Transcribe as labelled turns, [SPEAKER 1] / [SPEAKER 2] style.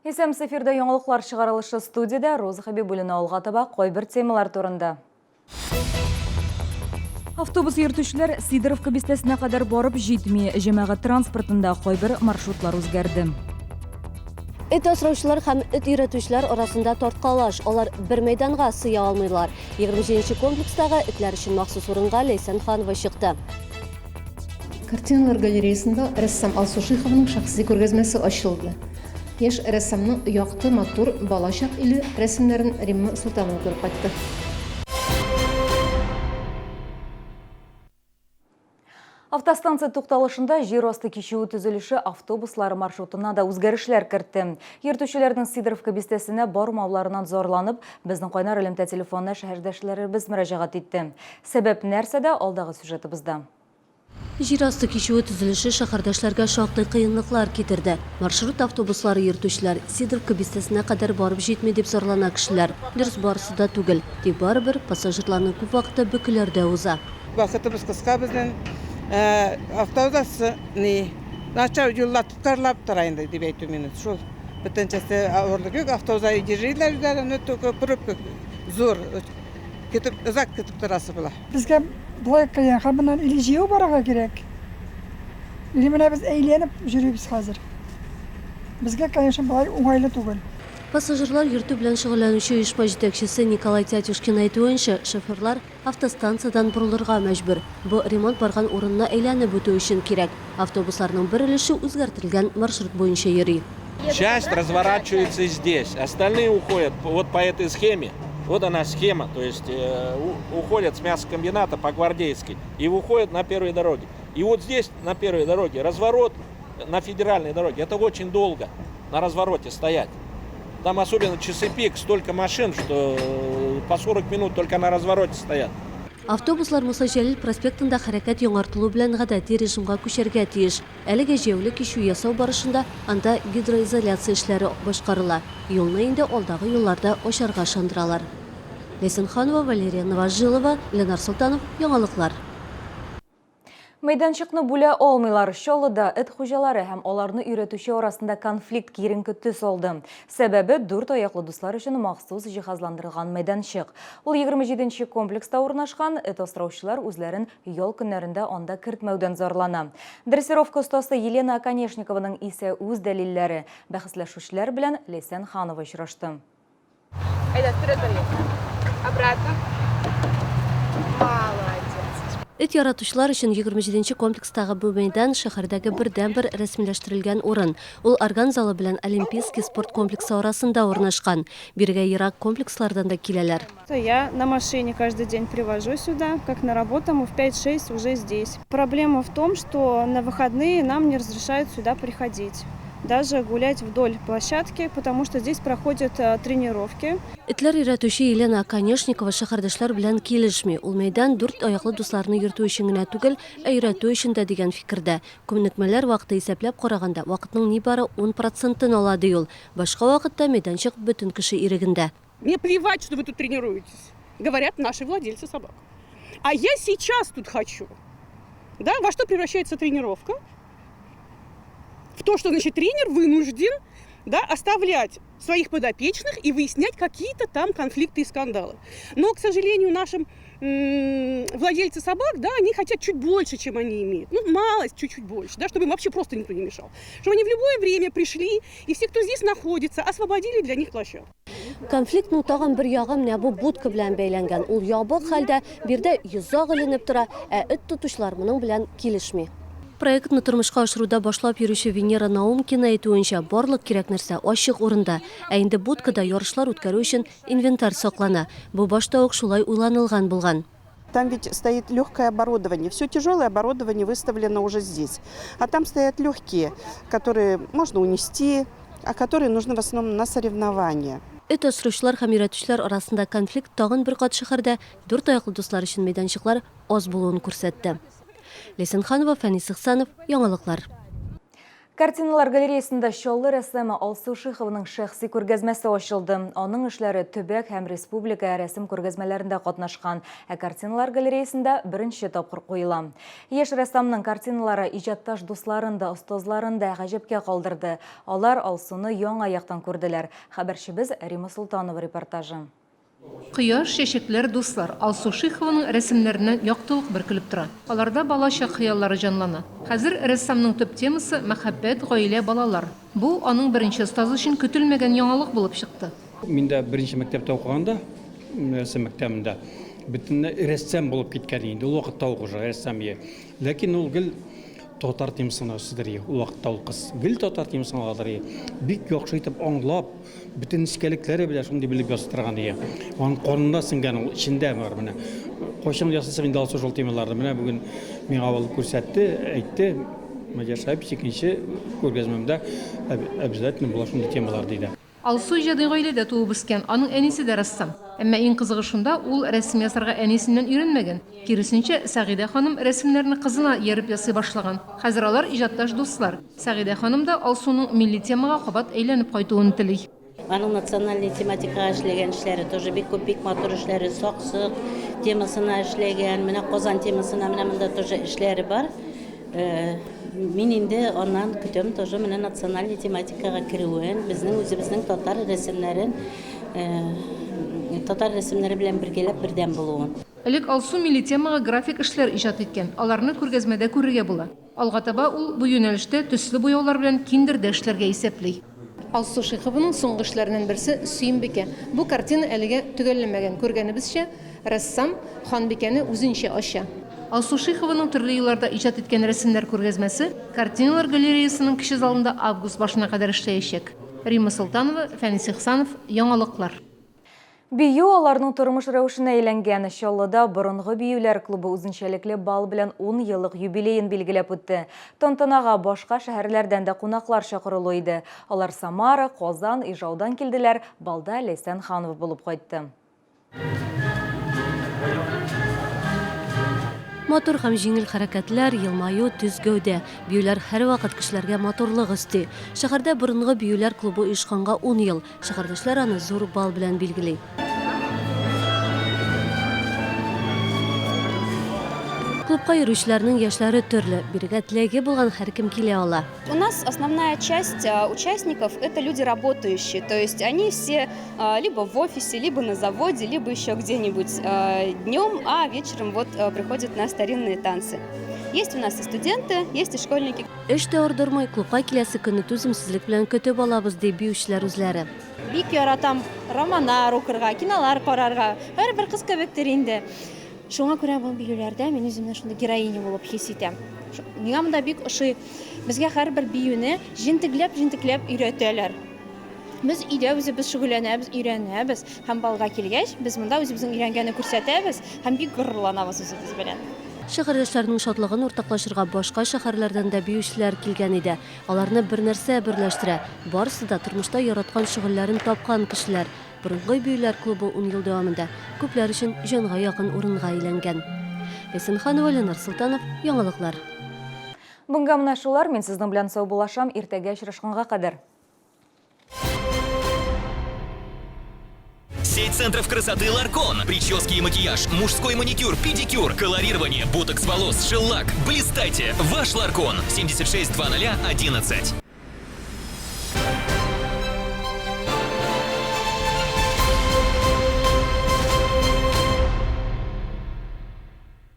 [SPEAKER 1] Исәнмесез, эфирда яңалыклар чыгарылышы студиядә Роза Хәбибуллина алга таба кайбер темалар турында. Автобус йөртүчеләр Сидоровка бистәсенә кадәр барып җитми. Җәмәгать транспортында кайбер маршрутлар үзгәрде.
[SPEAKER 2] Эт асраучылар һәм эт өйрәтүчеләр арасында тарткалаш. Алар бер мәйданга сыя алмыйлар. 27 нче комплекстагы этләр өчен махсус урынга Ләйсән Ханова чыкты.
[SPEAKER 3] Картиналар галереясында рәссам Алсу Шихованың шәхси күргәзмәсе ачылды. Яшь рәссамның якты, матур балачак иле рәсемнәрен Римма Солтанова күреп кайтты.
[SPEAKER 1] Автостанция тукталышында җир асты кичүе төзелеше автобуслары маршрутына да үзгәрешләр кертте. Йөртүчеләрнең Сидоровка бистәсенә бармауларыннан зарланып, безнең кайнар элемтә телефонына шәһәрдәшләребез мөрәҗәгать итте. Сәбәп нәрсәдә, алдагы сюжетыбызда.
[SPEAKER 2] Җир асты кичүе төзелеше шәһәрдәшләргә шактый кыенлыклар китерде. Маршрут автобуслары йөртүчеләр Сидоровка бистәсенә кадәр барып җитми дип зарлана кешеләр. Дөрес, барысы да түгел. Тик барыбер пассажирларның күп вакыты бөкеләрдә уза.
[SPEAKER 4] Вакытыбыз кыска безнең. Автобус ни, начар юллар тоткарлап тора инде дип әйтү мине. Шул бөтенчәсе авырлык юк. Автобуслар йөриләр үзләре, но только пробка зур. Көтеп, озак көтеп торасы була.
[SPEAKER 5] Безгә болай кыен, һәм моннан или җәяү барырга кирәк, или менә без әйләнеп йөрибез хәзер. Безгә, конечно, болай уңайлы түгел.
[SPEAKER 2] Пассажирлар йөртү белән шөгыльләнүче оешма җитәкчесе Николай Тятюшкин әйтүенчә, шоферлар автостанциядән борылырга мәҗбүр. Бу ремонт барган урынны әйләнеп үтү өчен кирәк. Автобусларның бер өлеше үзгәртелгән маршрут буенча йөри.
[SPEAKER 6] Часть разворачивается здесь, остальные уходят вот по этой схеме. Вот она схема, то есть э, уходят с мясокомбината по Гвардейской и уходят на первой дороге. И вот здесь, на первой дороге, разворот на федеральной дороге. Это очень долго на развороте стоять. Там особенно часы пик, столько машин, что э, по 40 минут только на развороте стоят.
[SPEAKER 2] Автобуслар Муса Җәлил проспектында хәрәкәт яңартылу белән гадәти режимга күчәргә тиеш. Әлегә җәяүле кичү ясау барышында анда гидроизоляция эшләре башкарыла. Юлны инде алдагы елларда ачарга ышандыралар. Ләйсән Ханова, Валерия Новожилова, Ленар Солтанов, Яңалыклар.
[SPEAKER 1] Мәйданчыкны бүлә алмыйлар. Чаллыда эт хуҗалары һәм аларны өйрәтүче арасында конфликт киеренке төс алды. Сәбәбе, дүрт аяклы дуслар өчен махсус җиһазландырылган мәйданчык. Ул 27 нче комплекста урнашкан, эт асраучылар үзләрен ял көннәрендә анда кертмәүдән зарлана. Дрессировка остасы Елена Оконешникованың исә үз дәлилләре. Бәхәсләшүчеләр белән Ләйсән Ханова очрашты.
[SPEAKER 7] Әйдә, вперед, Мария. Обратно. Молодец.
[SPEAKER 2] Эт яратучылар өчен 27 нче комплекстагы бу мәйдан шәһәрдәге бердәнбер рәсмиләштерелгән урын. Ул Орган залы белән Олимпийский спорт комплексы арасында урнашкан. Бирегә ерак комплекслардан да киләләр.
[SPEAKER 7] Я на машине каждый день привожу сюда, как на работу, мы в пять-шесть уже здесь. Проблема в том, что на выходные нам не разрешают сюда приходить. Даже гулять вдоль площадки, потому что здесь проходят э, тренировки.
[SPEAKER 2] Этләр өйрәтүче Елена Оконешникова шәһәрдәшләр белән килешми. Ул мәйдан дүрт аяклы дусларны йөртү өчен генә түгел, ә өйрәтү өчен дә дигән фикердә. Күнекмәләр вакыты исәпләп караганда, вакытның нибары ун процентын ала, ди ул. Башка вакытта мәйданчык бөтен кеше ирегендә.
[SPEAKER 8] Мне плевать, что вы тут тренируетесь, говорят наши владельцы собак. А я сейчас тут хочу. Да, во что превращается тренировка? В то, что, значит, тренер вынужден да, оставлять своих подопечных и выяснять какие-то там конфликты и скандалы. Но, к сожалению, нашим владельцы собак, да, они хотят чуть больше, чем они имеют. Ну, малость, чуть-чуть больше, да, чтобы им вообще просто никто не мешал. Чтобы они в любое время пришли, и все, кто здесь находится, освободили для них площадку.
[SPEAKER 2] Конфликтның тагын бер ягы менә бу будка белән бәйләнгән. Ул ябык хәлдә, биредә йозак эленеп тора, ә эт тотучылар моның белән килешми. Проектны тормышка ашыруда башлап йөрүче Венера Наумкина әйтүенчә, барлык кирәк нәрсә ачык урында. Ә инде будкада ярышлар үткәрү өчен инвентарь саклана. Бу башта ук шулай уйланылган булган.
[SPEAKER 9] Там ведь стоит легкое оборудование. Все тяжелое оборудование выставлено уже здесь. А там стоят легкие, которые можно унести, а которые нужны в основном на соревнования.
[SPEAKER 2] Эт асраучылар һәм өйрәтүчеләр арасында конфликт тагын бер кат шәһәрдә дүрт аяклы дуслар өчен мәйданчыклар аз булуын күрсәтте. Ләйсән Ханова, Фәнис Ихсанов, Яңалыклар.
[SPEAKER 1] Картиналар галереясында Чаллы рәссамы Алсу Шихованың шәхси күргәзмәсе ачылды. Аның эшләре төбәк һәм республика рәсем күргәзмәләрендә катнашкан, ә картиналар галереясында беренче тапкыр куела. Яшь рәссамның картиналары иҗатташ дусларын да, остазларын да гаҗәпкә калдырды. Алар Алсуны яңа яктан күрделәр. Хәбәрчебез Рима Солтанова репортажы.
[SPEAKER 3] Кояш, чәчәкләр, дуслар. Алсу Шихованың рәсемнәреннән яктылык бөркелеп тора. Аларда балачак хыяллары җанлана. Хәзер рәссамның төп темасы, мәхәббәт, гаилә, балалар. Бу, аның беренче остазы өчен көтелмәгән яңалык булып чыкты.
[SPEAKER 10] Мин дә беренче мәктәптә укыганда, рәсем мәктәбендә, бөтенләй рәссам булып киткән инде. Ул вакытта ук уже рәссам ие. Ләкин ул гел татар темасына үстерде. Ул вакытта ул кыз гел татар темасына аладыр. Бик яхшы итеп аңлап, Бөтен нечкәлекләре белән шундый белеп язып торган дия. Аның канында сеңгән ул, эчендә бар менә. Кайчан ясасак инде алса шул темаларны. Менә бүген миңа ул күрсәтте, әйтте. Мадияр Шаипович, икенче күргәзмәмдә обязательно була шундый темалар, диде.
[SPEAKER 3] Алсу иҗади гаиләдә туып үскән, аның әнисе дә рәссам. Әмма иң кызыгы шунда, ул рәсем ясарга әнисеннән өйрәнмәгән. Киресенчә, Сәгыйдә ханым рәсемнәрне кызына ияреп ясый башлаган. Хәзер алар иҗатташ дуслар. Сәгыйдә ханым да Алсуның милли темага кабат әйләнеп кайтуын тели.
[SPEAKER 11] Аның национальный тематикага эшләгән эшләре тоже бик күп, бик матур эшләре, Саксык темасына эшләгән, менә Казан темасына менә монда тоже эшләре бар. Мин инде аннан көтәм тоже менә национальный тематикага керүен, безнең үзебезнең татар рәсемнәрен, татар рәсемнәре белән бергәләп бердәм булуын.
[SPEAKER 3] Элек Алсу милли темага график эшләр иҗат иткән, аларны күргәзмәдә күрергә була. Алга таба ул бу юнәлештә төсле буяулар белән киндердә эшләргә исәпли. Алсу Шихованың соңгы эшләреннән берсе, Сөембикә. Бу картина әлегә төгәлләнмәгән. Күргәнебезчә, рәссам ханбикәне үзенчә ача. Алсу Шихованың төрле елларда иҗат иткән рәсемнәр күргәзмәсе Картиналар галереясының кече залында август башына кадәр эшләячәк. Римма Солтанова, Фәнис Ихсанов, Яңалыклар.
[SPEAKER 1] Бию аларның тормыш рәвешенә әйләнгән. Чаллыда борынгы биюләр клубы үзенчәлекле бал белән ун еллык юбилеен билгеләп үтте. Тантанага башка шәһәрләрдән дә кунаклар чакырулы иде. Алар Самара, Казан, Ижаудан килделәр, балда Ләйсән Ханова булып кайтты.
[SPEAKER 2] Матур һәм җиңел хәрәкәтләр, елмаю, төз гәүдә. Биюләр һәрвакыт кешеләргә матурлык өсти. Шәһәрдә борынгы биюләр клубы оешканга ун ел. Шәһәрдәшләр аны зур бал белән билгели. Клубка йөрүчеләрнең яшьләре төрле. Бирегә теләге булган һәркем килә ала.
[SPEAKER 7] У нас основная часть участников это люди работающие, то есть они все либо в офисе, либо на заводе, либо еще где-нибудь днем, а вечером вот приходят на старинные танцы. Есть у нас и студенты, есть и школьники.
[SPEAKER 2] Эш тә ардырмый, клубка киләсе көнне түземсезлек белән көтеп алабыз, ди биючеләр үзләре.
[SPEAKER 7] Бик яратам романнар укырга, кинолар карарга. Һәрбер кыз кебектер инде. Шуңа күрә бу биюләрдә мин үземне шундый героиня булып хис итәм. Миңа монда бик ошый. Безгә һәрбер биюне җентекләп-җентекләп өйрәтәләр. Без өйдә үзебез шөгыльләнәбез, өйрәнәбез һәм балга килгәч, без монда үзебезнең өйрәнгәнне күрсәтәбез һәм бик горурланабыз үзебез белән.
[SPEAKER 2] Шәһәрдәшләрнең шатлыгын уртаклашырга башка шәһәрләрдән дә биючеләр килгән иде. Аларны бер нәрсә берләштерә, барысы да тормышта яраткан шөгыльләрен тапкан кешеләр. Борынгы биюләр клубы ун ел дәвамында күпләр өчен җанга якын урынга әйләнгән. Ләйсән Ханова, Ленар Солтанов, Яңалыклар.
[SPEAKER 1] Бүгенгә менә шулар, мин сезнең белән саубуллашам, иртәгә очрашканга кадәр.
[SPEAKER 12] Сеть центров красоты «Ларкон». Прически и макияж, мужской маникюр, педикюр, колорирование, ботокс волос, шеллак. Блистайте! Ваш «Ларкон». 76 00 11.